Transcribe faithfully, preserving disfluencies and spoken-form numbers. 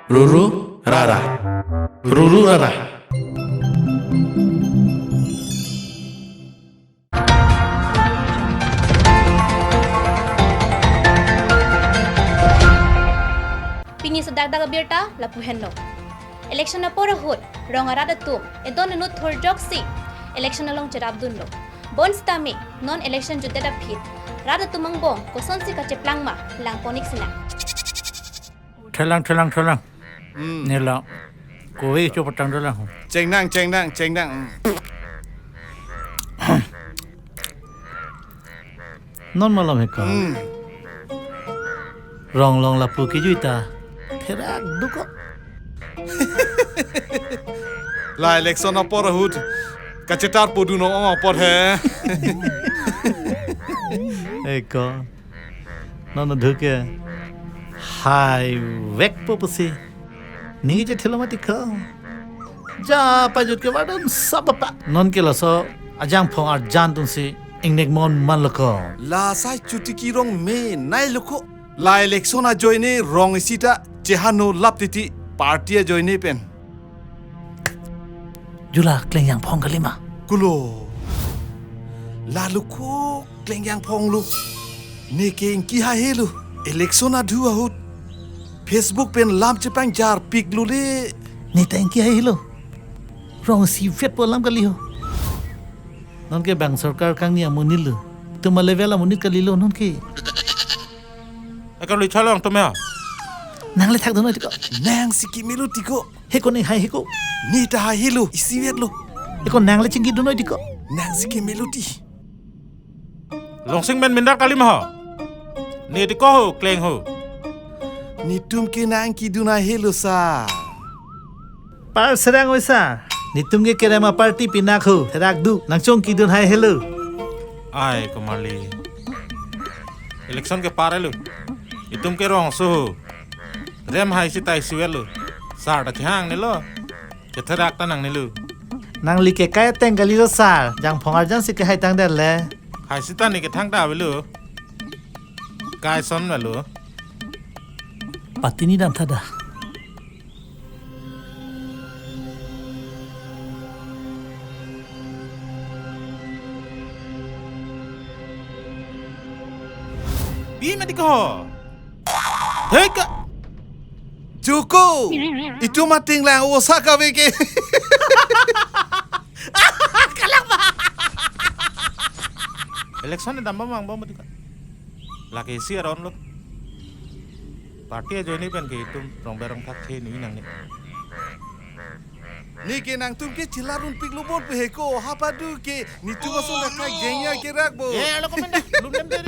Ruru rara. Ruru rara. Pini sedak dak abirta lapu henlo. Election apor ahut rong arat atum edon inut thurjoksi election along cherapdunlo. Bonsitame non election jutdet aphi rat atum angbong kosonsi kacheplang ma, langpon-ik sinang. Thelang, thelang, thelang. Hmm. Nela. Kove cho patang dolang. Chengnang, chengnang, chengnang. Non malom he ko. Hmm. Rong along lapu kejui ta therak duk ko. La election apor ahut kachetar podun ong apor he. He ko. Non adhu ke haivekpo pusi ning kechethelo mati ko. Ja pajut ke vardam sap apa. Non ke laso ajangphong arjan atumsi ingnek mon manlo ko. La sai chuti kirong me nailo ko. La election ajoine rong isi ta chehano lap titi party ajoine pen. Jula kleng jangphong kalima. Kulo. Lalu ko kleng jangphong lo. Ne ke ingki haihelo. Election adhu ahut Facebook pen lam chepangjarpiklo le. Ne ta ingki haihelo. Rong isivetpo alam kali ho. Non ke bang sorkar kangni amonit lo. Tuma level amonit kalilo non ke. Ekar lui chalong tum ya. Nang le thakdun noi tiko. Nangsi kemelo tiko. He ko ne hai he ko. Ne ta haihelo, isivetlo. He ko nang le chingkidun noi tiko. Nangsi kemelo ti. Longsing men mindar kalima ho. Ne tiko ho, kleng ho. Netum ke nang kidun haihelo sa. Par serang oisa. Netum ke kerem aparty pinak ho, therak duk, nang chongkidun haihelo. Ai, Komarli. Election ke par lo. Itum ke rong aso ho. Rem hai sita isivetlo. Sar ta chehang nelo. Chetherak ta nangnelo. Nangli ke kai ateng kalilo sar. Jangphong arjan si ke hai tangdet le. Hai sita ne kethang ta avelo. Kai son avelo. Patini dam tha da. Pi mati ko. Hei ka. Joko. Itum ating lang osa kave ke. Kalak ba. Election ni damba mang bom mati ka. Lake isi aron lo. Party ajoine pen ke itum rong berong thak the ni nang ni. Ne ke nangtum ke chelarunpiklo bol pe he ko, hapadu ke netum ason dak thak jengya kerak bo. Eh, lo komen dah. Belum dem deh.